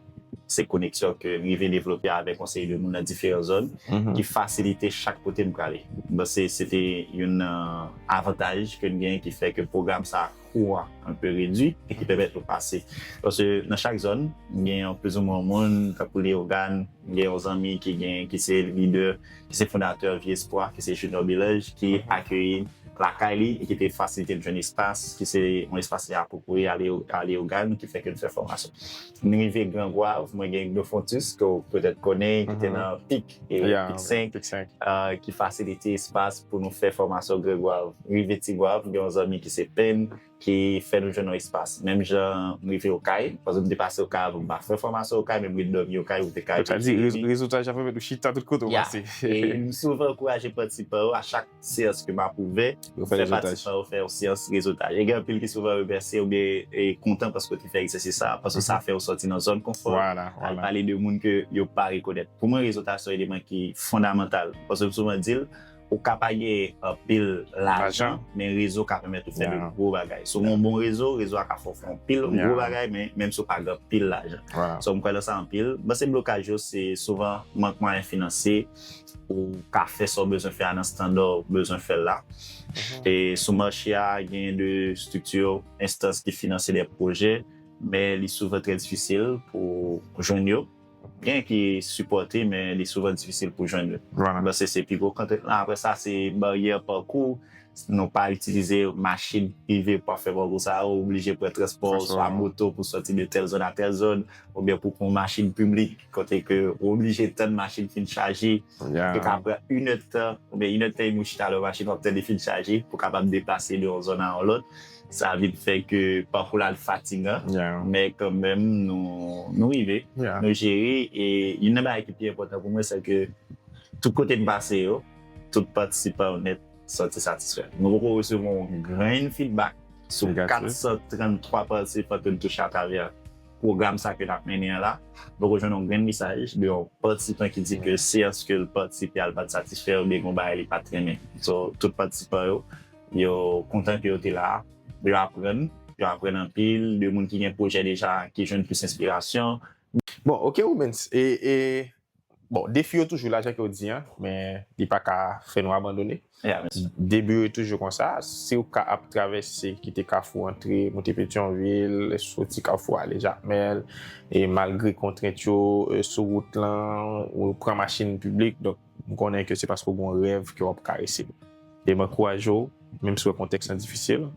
se koneksyon ke m rive devlope avèk yon seri de moun nan diferan zòn ki fasilite chak kote m prale. M panse se te youn nan avantaj ke n gen ki fè ke pwogram sa a kou a enpe redui e ki pèmèt nou pase. Paske nan chak zòn, m gen yon plizoumwen moun, tankou Leyogàn, m gen yon zanmi ki gen, ki se lidè, ki se fondatè Vye Espwa, ki se Junior Belange, ki akeyi lakay li e ki te fasilite n jwenn espas, ki se yon espas ki apwopriye a Leyogàn, ki fè ke n fè fòmasyon. M rive Gran Gwav, mwen gen Gnofontus, ke w petèt konnen, ki te nan pik, e pik senk, ki fasilite espas pou nou fè fòmasyon Gran Gwav. Rive Ti Gwav, gen yon zanmi ki se Pen, ki fè nou jwenn yon espas. Menm jan m rive Okay, paske m te pase Okay avan, m pa fè fòmasyon Okay, men m ret dòmi Okay, ou te ka... Sa di, rezotaj la pèmèt ou chita tout kote ou pase. E m souvan ankouraje patisipan yo, a chak seyans ke m ap ouvè, fè patisipan yo fè yon seyans rezotaj. E gen anpil ki souvan remèsye oubyen e kontan paske w te fè egzèsis sa, paske sa fè w sòti nan zòn konfò, al pale de moun ke yo pa rekonèt. Pou mwen, rezotaj se yon eleman ki fondamantal. Paske m souvan di l, ou ka pa gen anpil lajan, men rezo ka pèmèt ou fè de gwo bagay. Si w gen yon bon rezo, rezo a ka fè w fè anpil gwo bagay, men menm si w pa gen anpil lajan. So, m kwè nan sa anpil. M panse blokaj yo, se souvan mank mwayen finanse, ou ka fè sa w bezwen fè a nan estanda w bezwen fè l la. E sou mache a, gen de estrikti, enstans ki finanse de pwojè, men li souvan trè difisil pou jwenn yo. Gen ki sipòte, men li souvan difisil pou jwenn yo. M panse se pi gwo kontrent lan. Apre sa, se baryè pakou. Nou pa itilize machin prive pou ap fè pakou sa yo, ou oblije pran transpò, swa moto pou sòti de tèl zòn a tèl zòn, oubyen pou pran machin piblik, kote ke ou oblije tann machin fin chaje, ki ka pran inèdtan, oubyen inèdtan e dmi w chita lè machin w ap tann li fin chaje, pou kapab deplase de yon zòn a yon lòt. Sa vin fè ke pakou la l fatigan, men kanmenm nou, nou rive, nou jere, e youn nan bagay ki pi enpòtan pou mwen, se ke tout kote n pase yo, tout patisipan yo nèt sòti satisfè. Nou poko resevwa yon grenn feedback sou kat san tranntwa patisipan ke n touche atravè pwogram sa ke n ap mennen an la. Nou poko jwenn yon grenn mesaj de yon patisipan ki di ke seyans ke l patisipe a, l pa t satisfè oubyen gen yon bagay li pa t renmen. So, tout patisipan yo, yo kontan ke yo te la, yo aprann, yo aprann anpil, de moun ki gen pwojè deja, ki jwenn plis enspirasyon. Bon, ok, Rubens, e, e, bon, defi yo toujou la, jan ke w di an, men li pa ka fè nou abandone. Debi yo toujou konsa, si w ka ap travèse, kite Kafou antre, moute Petyonvil, soti Kafou ale Jakmèl, e malgre kontrent yo, e, sou wout lan, ou pran machin piblik, donk, m konnen ke se paske w gen yon rèv ke w ap karese. E m ankouraje w, menm si w wè kontèks lan difisil,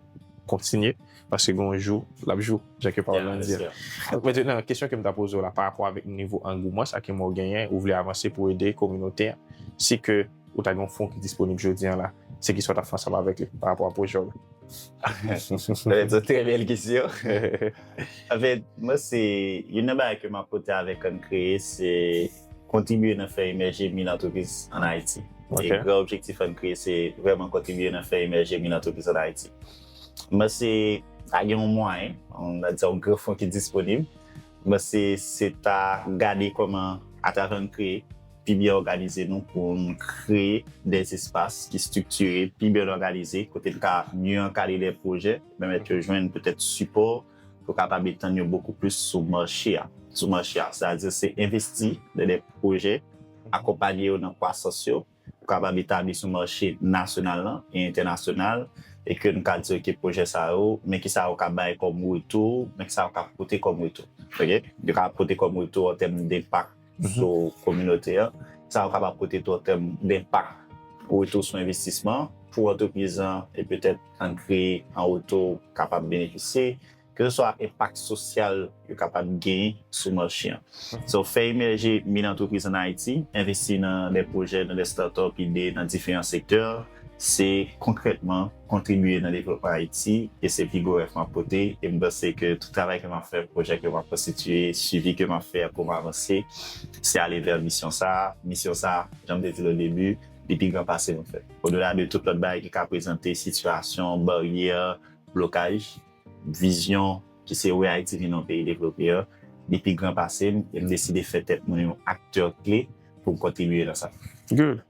kontinye, paske gen yon jou, l ap jou, jan ke pawòl lan di a. Mentnan, kesyon ke m ta poze w la, pa rapò avèk nivo angouman sa ke mwen w genyen, ou vle avanse pou ede kominote a, si ke ou ta gen yon fon ki disponib jodi an la, se kisa w t ap fè ansanm avèk li pa rapò a pwojè w la? Se yon trè bèl kesyon. Anfèt, mwen se, youn nan bagay ke m ap pote avèk Ann Kreye, se kontribye nan fè emèje mil antrepriz ann Ayiti. E gran objektif Ann Kreye, se vrèman kontribye nan fè emèje mil antrepriz ann Ayiti. Mwen se, pa gen yon mwayen, on va dire yon gran fon ki disponib. Mwen se, se ta gade kòman, atravè Ann Kreye, pi byen òganize nou pou n kreye de espas ki estriktire, pi byen òganize, kote n ka mye ankadre de pwojè, pèmèt yo jwenn petèt sipò pou kapab etann yo bokou plis sou mache a. Sou mache a, sètadi se envesti nan de pwojè, akonpanye yo nan kwasans yo, pou kapab etabli sou mache nasyonal lan e entènasyonal, e ke n ka di, ok, pwojè sa yo, men kisa yo ka bay kòm retou, men kisa yo ka pote kòm retou. Ok? Yo ka pote kòm retou an tèm denpak sou kominote a, sa yo kapab pote tou an tèm denpak, retou sou envestisman pou antrepriz lan, e petèt an kreye an retou kapab benefisye, keseswa enpak sosyal yo kapab genyen sou mache an. So, fè emèje mil antrepriz ann Ayiti, envesti nan de pwojè, nan de start-up, ide nan diferan sektè, se konkrètman kontribye nan devlopman Ayiti, e se pi gwo rèv m ap pote, e m panse ke tout travay ke m ap fè, pwojè ke m ap konstitiye, swivi ke m ap fè pou m avanse, se ale vè misyon sa a. Misyon sa a, jan m te di l o debi, li pi gran pase nou fè. Odela de tout lòt bagay ki ka prezante sitiyasyon, baryè, blokaj, vizyon ki se wè Ayiti vin yon peyi devlope a, li pi gran pase m, e m deside fè tèt mwen yon aktè kle pou m kontribye nan sa. Good.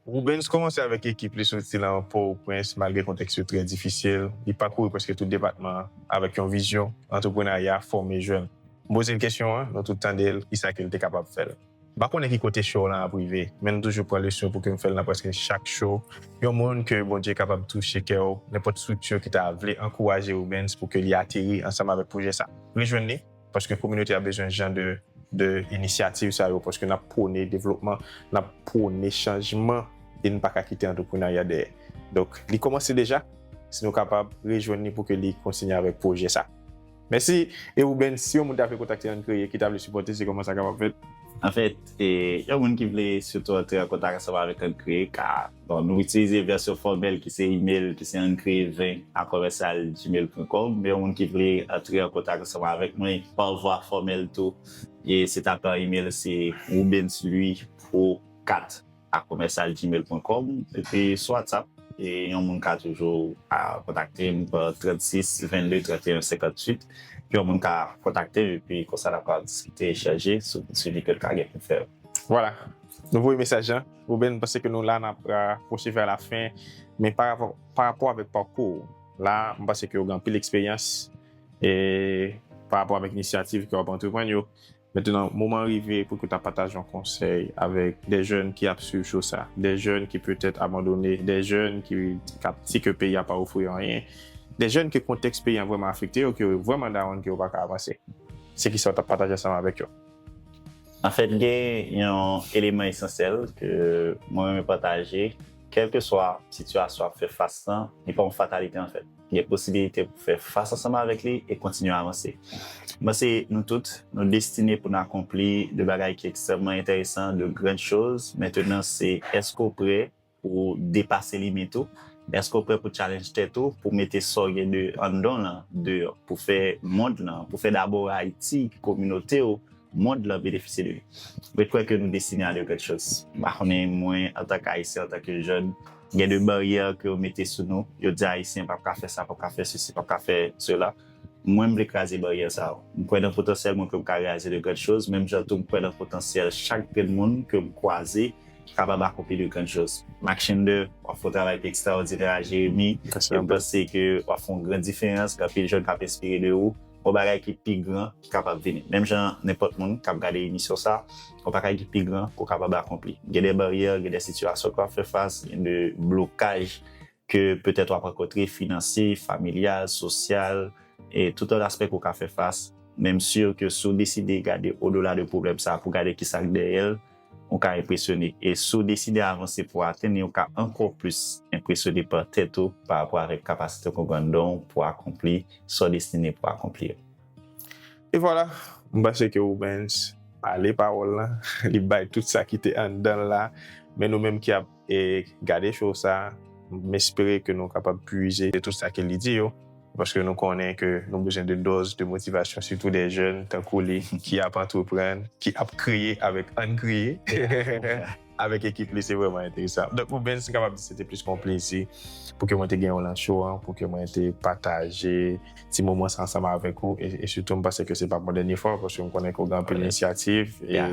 Rubens kòmanse avèk ekip li soti nan Pòtoprens, malgre kontèks yo trè difisil. Li pakouri prèske tout depatman an avèk yon vizyon antreprenarya, fòme jèn. M poze l kesyon an, nou tout tande l, kisa ke l te kapab fè l. M pa konnen ki kote show lan ap rive, men m toujou pran leson pou ke m fè l nan prèske chak show. Yon moun ke Bondye kapab touche kè w, nenpòt strikti ki ta vle ankouraje Rubens pou ke li ateri ansanm avèk pwojè sa. Rejwenn li, paske kominote a bezwen jan de, de inisyativ sa yo, paske n ap pwone devlopman, n ap pwone chanjman, e n pa ka kite antreprenarya dèyè. Donk, li kòmanse deja, si nou kapab rejwenn li pou ke li kontinye avèk pwojè sa. Mèsi. E Rubens, si yon moun ta vle kontakte Ann Kreye, ki ta vle sipòte, se kòman sa kapab fèt? Anfèt, e, yon moun ki vle sitou antre an kontak ansanm avèk Ann Kreye, ka, bon, nou itilize vèsyon fòmèl ki se email, ki se ann kreye ven a commercial gmail point com. Men yon moun ki vle antre an kontak ansanm avèk mwen, pa vwa fòmèl tou, e se tape an email, se Rubens Louis Pro kat a commercial gmail point com, epi sou WhatsApp, e yon moun ka toujou a kontakte m pa trannsis vennde tranteyen senkantuit. Yon moun ka kontakte m, epi konsa n ap ka diskite, echanje sou, sou li ke l ka gen pou fè. Vwala. Nou voye mesaj lan. Rubens, m panse ke nou la, n ap, euh, pwoche vè la fen. Men pa rapò, pa rapò avèk pakou w la, m panse ke w gen anpil eksperyans e pa rapò avèk inisyativ ke w ap antreprann yo. Mentnan, moman rive pou ke w ta pataje yon konsèy avèk de jèn ki ap swiv show sa, de jèn ki petèt abandone, de jèn ki, k ap di ke peyi a pa ofri yo anyen, de jèn ke kontèks peyi a vrèman afekte yo, ke yo vrèman dawonn, ke yo pa ka avanse. Se kisa w t ap pataje ansanm avèk yo? Anfèt, gen yon eleman esansyèl ke mwen renmen pataje. Kèlkeswa sitiyasyon w ap fè fas lan, li pa yon fatalite anfèt. Gen posibilite pou fè fas ansanm avèk li e kontinye avanse. M panse nou tout, nou destine pou n akonpli de bagay ki ekstrèmman enteresan, de grandes choses. Mentnan, se èske w prè pou depase limit ou? Èske w prè pou challenge tèt ou, pou mete sa w gen de anndan w lan deyò, pou fè mond lan, pou fè dabò Ayiti, kominote w, mond lan benefisye de li? Mwen kwè ke nou destine a de grandes choses. M pa konnen, mwen, antanke Ayisyen, antanke jèn, gen de baryè ke yo mete sou nou. Yo di Ayisyen p ap ka fè sa, p ap ka fè sesi, p ap ka fè sela. Mwen, m vle kraze baryè sa yo. M kwè nan potansyèl mwen ke m ka reyalize de grandes choses, menm jan tou m kwè nan potansyèl chak grenn moun ke m kwaze ki kapab akonpli de grandes choses. Maxender, w ap fè yon travay ki ekstraòdinè a Jeremi. E m panse ke w ap fè yon gran diferans, gen anpil jèn k ap enspire de ou. Yon bagay ki pi gran ki kapab vini. Menm jan nenpòt moun k ap gade emisyon sa, yon bagay ki pi gran ke w kapab akonpli. Gen de baryè, gen de sitiyasyon ke w ap fè fas, gen de blokaj ke petèt w ap rankontre, finansye, familyal, sosyal, e tout lòt aspè ke w ka fè fas. Men m si ke si w deside gade odola de pwoblèm sa pou gade kisa k dèyè l, ou ka enpresyone. E si w deside avanse pou atenn li, ou ka ankò plis enpresyone pa tèt ou pa rapò avèk kapasite w konprann dan w pou akonpli sa w destine pou akonpli yo. E vwala, m panse ke Rubens pale pawòl lan, li bay tout sa ki te anndan l la. Men nou menm ki ap e, gade show sa, m espere ke nou kapab pwize de tout sa ke li di yo, paske nou konnen ke nou bezwen de dòz de motivasyon, sitou de jèn tankou li ki ap antreprann, ki ap kreye avèk Ann Kreye, avèk ekip li, se vrèman enteresan. Donk, Rubens, m kapab di se te plis kon plezi pou ke mwen te gen w lan show an, pou ke mwen te pataje ti moman sa ansanm avèk ou, e, e sitou m panse ke se p ap yon dènye fwa, paske m konnen ke w gen anpil inisyativ, e,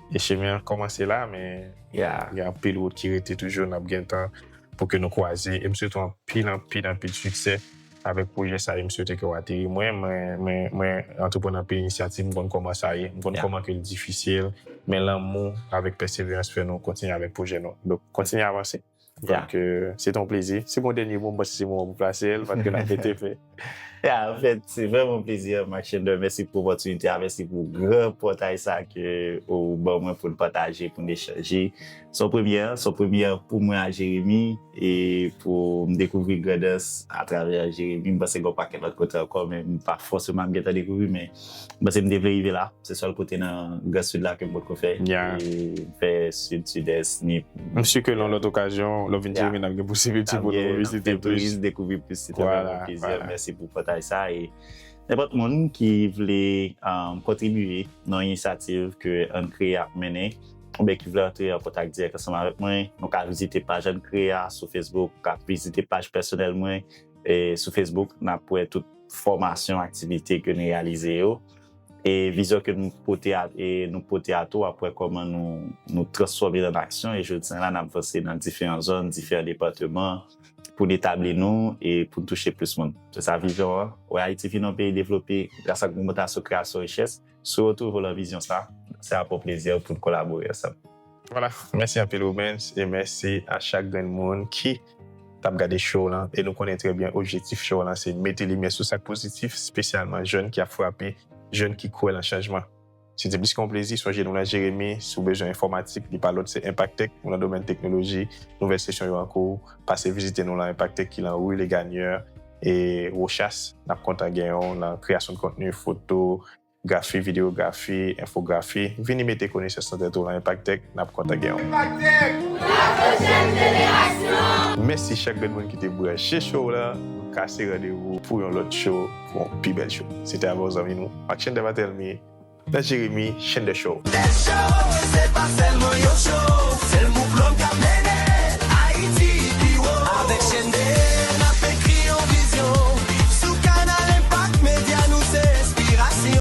e chemen an kòmanse la, men gen anpil wout ki rete toujou, n ap gen tan pou ke nou kwaze. E m swete w anpil, anpil, anpil siksè avèk pwojè sa, e m swete ke w ateri. Mwen, mwen, mwen, mwen antreprann anpil inisyativ, m konn kòman sa ye, m konn kòman ke l difisil, men lanmou avèk pèseverans fè nou kontinye avèk pwojè nou. Donk, kontinye avanse. Donk, euh, se te yon plezi. Si gon dènye mo, m panse se moman pou plase l, paske n ap mete fen. Ya, anfèt, se vrèman yon plezi, Maxender. Mèsi pou opòtinite a, mèsi pou gran pòtay sa ke ou ban mwen pou n pataje, pou n echanje. Se yon premyè, se yon premyè pou mwen a Jeremi, e pou m dekouvri Grandans atravè Jeremi. M panse gen yon pakèt lòt kote ankò, men m pa fòseman m gentan dekouvri, men m panse m te vle rive la. Se sèl kote nan Gran Sid la ke m potko fè. E m fè Sid, Sidès, ni. M si ke nan lòt okazyon, lè w vin Jeremi, n ap gen posibilite pou nou vizite plis. Dekouvri plis, se te vrèman yon plezi. Mèsi pou pòtay sa. E nenpòt moun ki vle, um, kontribiye nan yon inisyativ ke Ann Kreye ap mennen, oubyen ki vle antre an kontak dirèk ansanm avèk mwen, nou ka vizite paj Ann Kreye a sou Facebook, ou ka vizite paj pèsonèl mwen, e sou Facebook, n ap wè tout fòmasyon, aktivite ke n reyalize yo. E vizyon ke nou pote a, e nou pote a tou, w ap wè kòman nou, nou transfòme l an aksyon. E jodi a la, n ap vanse nan diferan zòn, diferan depatman, pou n etabli nou e pou n touche plis moun. Se sa vizyon an. Wè Ayiti vin yon peyi devlope gras ak ogmantasyon kreyasyon richès. Si w retwouve w nan vizyon sa, se ap yon plezi pou n kolabore ansanm. Vwala, mèsi anpil Rubens e mèsi a chak grenn moun ki t ap gade show lan. E nou konnen trè byen objektif show lan se mete limyè sou sa k pozitif, espesyalman jèn ki ap frape, jèn ki kwè nan chanjman. Se te plis ke yon plezi, sonje nou nan Jeremi, si w bezwen enfòmatik, li pa lòt se Impact Tech, nou nan domèn teknoloji, nouvèl sesyon yo an kou, pase vizite nou lan Impact Tech ki lan rue Legagneur e Rochas, n ap kontan genyen w nan kreyasyon de kontni, foto, grafi, videyografi, enfografi. Vini mete konesans nan tèt ou lan Impact Tech, n ap kontan genyen w. Mèsi chak grenn moun ki te branche show la. Nou kase randevou pou yon lòt show, pou yon pi bèl show. Se te avè w zanmi nou, Maxine Devatel Mie, nan Jeremi Chandler Show.